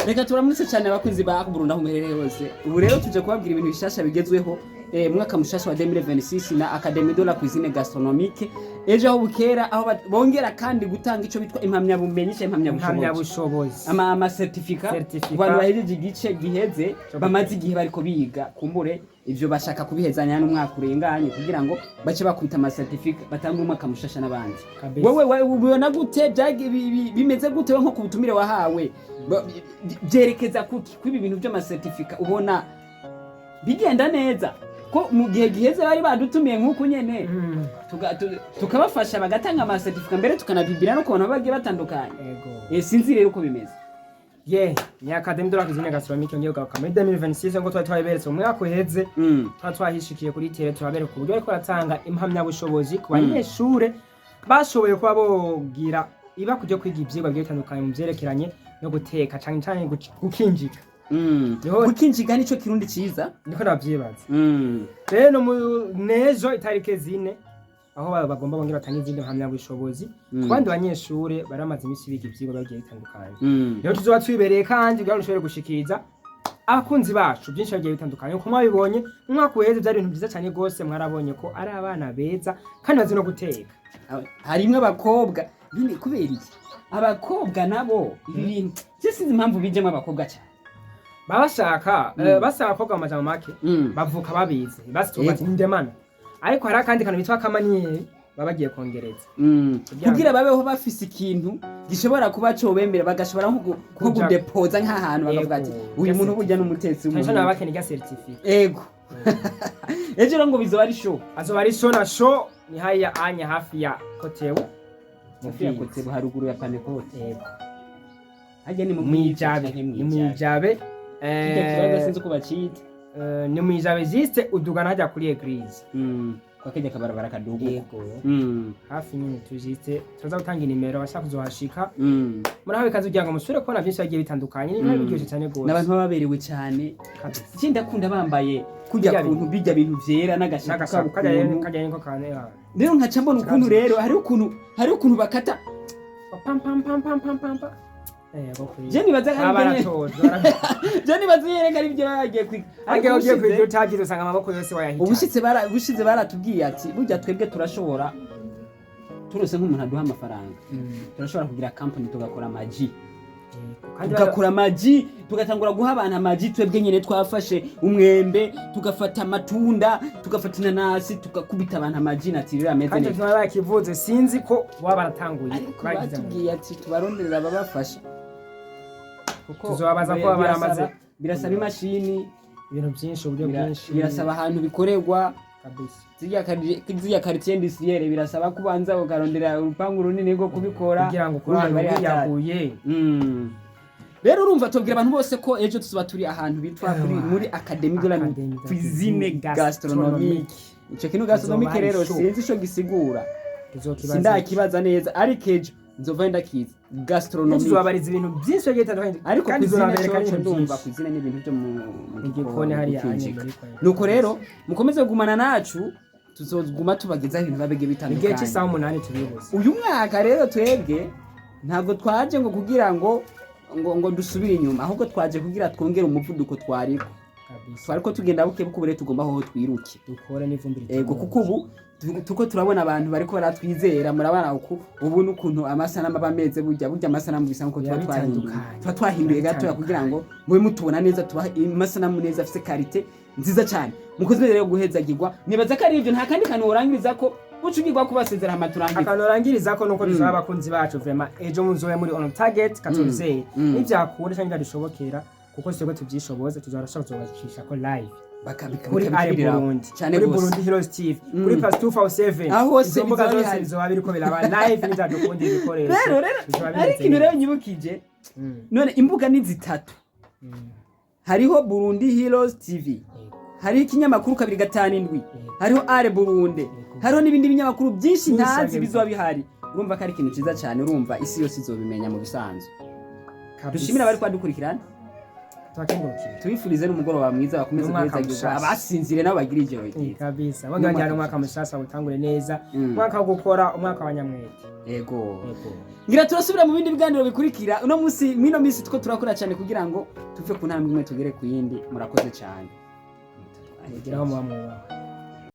Reka turamutse cyane abakunzi ba Burundi aho muherereye hose. Ubu rero tuje kubabwira ibintu bishasha bigezweho, mwaka mushasha wa 2026 na Académie de la Cuisine Gastronomique. Ejo aho bukera, aho bongera kandi gutanga ico bitwa impamyabumenyi cyangwa impamyabushobozi. Impamyabushobozi. Ama certificat Certificat. ku bantu bahejeje igice giheze, bamaze igihe bariko biga. Kumbure ivyo bashaka kubihezanya n'umwaka urenganye kugira ngo bace bakubita ama certificat, batange umwaka mushasha n'abandi. Kabisa. Wewe ubibona gute? Bimeze gute we nko ku butumire wahawe? Byerekeza kuki kw'ibi bintu by'ama certificat? Ubona bigenda neza ko mu gihe giheze bari badutumiye nk'uku nyene, tukabafasha bagatanga ama certificat, mbere tukanabibira no ku bantu bagiye batandukanye? Ego. Sinzi rero uko bimeze. Ye, ni Académie de la Cuisine Gastronomique yongeye kugaruka muri 2026 ngo twari twabiberetse mu mwaka uheze. Twari twahishikiye kuri terrain, turabereka uburyo bariko baratanga impamyabushobozi ku banyeshure bashoboye kuba bogira iba kujya kwiga ivyigwa bigiye bitandukanye mu vyerekeranye no guteka, canke canke gukinjika. Gukinjika nico Kirundi ciza. Niko navyibaza. Rero no mu nejo itarike 4, aho bagomba bongera batange izindi mpamyabushobozi ku bandi banyeshure bari bamaze iminsi biga ivyigwa bigiye bitandukanye. Rero tuzoba twibereye kandi kugira ngo dushobore gushikiriza abakunzi bacu byinshi bigiye bitandukanye. Uko mwabibonye mu mwaka uheze, byari ibintu byiza cyane rwose. Mwarabonye ko ari abana beza kandi bazi no guteka. Harimwo abakobwa nyine. Kubera iki abakobwa nabo ibi bintu? Je sinzi impamvu bijemo abakobwa cyane. Baba bashaka basaba abakobwa, mu majambo make, bavuka babizi basi ndemana, ariko hari akandi kantu bitwa akamaniyeri baba bagiye kongereza. Kugira babeho bafise ikintu gishobora kuba cobemera, bagashobora nko kudepoza nk'ahantu bakavuga ati: "Uyu muntu burya n'umutetsi cyane cyane baba w'umuhinga." bakeneye irya certificat. Ego, ejo rero ngo bizoba ari show. Azoba ari show na show. Ni hariya anya hafi ya kotebu. Hafi ya Kotebu, haruguru ya Panekote. Yego. Harya ni mu Mwijabe. canke Ni Mwijabe? Mwijabe. Kirya kibanza sinzi uko bacita. Ni Mwijabe, juste udugana hajya kuri église. Kwa kirya kabarabara kaduga. Yego. Hafi nyine tujiste turaza gutanga inimero abashaka kuzohashika. Murahawe ikaze kugira ngo musubire kubona byinshi bigiye bitandukanye. Ni ibintu biryoshye cyane rwose. N'abantu baba baberewe cyane. Kabisa. Ikindi ndakunda bambaye kurya Bijya kuntu bijya bintu vyera n'agashaka n'agashaka kabo kajya ukuntu. Kajya niko kane. Rero nkaca mbona ukuntu rero hari ukuntu bakata. Pam pam pam pam pam pam pam. Yego kuri. Je nibaza ko baba ari baratoje. Je nibaza yereka ari byo bagiye kwiga. Ariko ugiye ubushize- kwiga utagize, usanga amaboko yose wayahitanye. Ubushize baratubwiye ati: "Burya twebwe turashobora, turose nk'umuntu aduha amafaranga, turashobora kugira company, tugakora amaji, Kandi tugakora amaji, tugatangura guha abantu amaji. Twebwe nyine twafashe umwembe, tugafata amatunda, tugafata inanasi, tugakubita abantu amaji naturel ameze kandi neza." ivyo bakivuze, sinzi ko baba baratanguye Ariko bagize mu batubwiye ati tubaronderera ababafasha kuko Tuzobabaza ko baba baramaze- birasaba imashini, ibintu byinshi, uburyo bwinshi. Birasaba ahantu bikorerwa. Kabisa. Zirya quartier industrielle, birasaba kubanza ukarondera urupangu runini rwo kubikora kugira ngo. Urumva kurana bari hatari. wiyaguye. Rero urumva tubwira abantu bose ko ejo tuzoba turi ahantu bitwa kuri muri Académie de la Académie de la Cuisine Cuisine Gastronomique. Ico kintu gastronomique Hazoba hari rero show. sinzi ico gisigura. Tuzokibaza. Sindakibaza neza, ariko ejo nzova ndakizi gastronomique. Tuzobabariza ibintu byinshi bigiye bitandukanye Ariko kandi cuisine tuzobabereka coco n'ibintu ndumva byinshi. cuisine ni ibintu byo mu Mu gikoni hariya gukinjika. anya muri Nuko rero mukomeze kugumana nacu, tuzoguma tubagezaho ibintu biba bigiye igihe bitandukanye. cy'isaha 8 tubibuze. Uyu mwaka rero twebwe ntabwo twaje ngo kugira ngo dusubire inyuma, ahubwo twaje kugira twongere umuvuduko twariko. Kabisa. Twariko tugenda buke buke, ubu rero tugomba aho twiruke. Dukore n'ivumbi. Ego, kuko ubu tuko turabona abantu bariko baratwizera. Murabona uku ubu n'ukuntu amasanamu aba ameze. Burya amasanamu bisa nkuko tuba Biba twahinduye. bitandukanye. Tuba twahinduye gatoya kugira ngo mube mutubona neza, tubahe amasanamu neza afise qualité nziza cyane. Mukozi rero guhezagirwa, nibaza ko ari ivyo. Nta kandi kantu worangiriza ko uca ugirwa kubasezera, hama turangize. Akantu urangiriza ko nuko tuzaba abakunzi bacu, vraiment ejo muzobe muri on target 14. Nibyakunda cyangwa dushobokera, kuko twebwe tubyishoboza, tuzarashaka kuzobacisha ko live kuri Are Burundi, cyane kuri gose. Burundi Heroes TV, kuri Plus 247. Aho hose Izo mbuga bizoba zose bihari. bizoba biriko biraba live nizadukunda ibikoresho. Rero Bizoba ari bimeze ikintu rero neza. nyibukije. None imbuga ni zitatu: hariho Burundi Heroes TV, hariho ikinyamakuru 257, hariho Are Burundi, hariho n'ibindi binyamakuru byinshi Byinshi ntazi cyane. bizoba bihari. Urumva ko ari ikintu cyiza cyane. Urumva isi yose izobimenya mu bisanzwe. Kabisa. Dushimire abari kwadukurikirana. Tubakengurukire. Tubifurize n'umugoroba mwiza, bakomeze N'umwaka guhezagirwa. mushasha. Abasinzire nabo bagira ijoro ryiza. Kabisa, bongera N'umwaka bajyana umwaka mushasha utangure neza, Mm. umwaka wo gukora, umwaka wa nyamwete. Yego. Yego. Ngira turasubira mu bindi biganiro bikurikira. Uno munsi, mwino minsi two turakora cyane kugira ngo tuve ku ntambwe imwe tugere ku yindi. Murakoze cyane. Mugeraho muba mwubaha.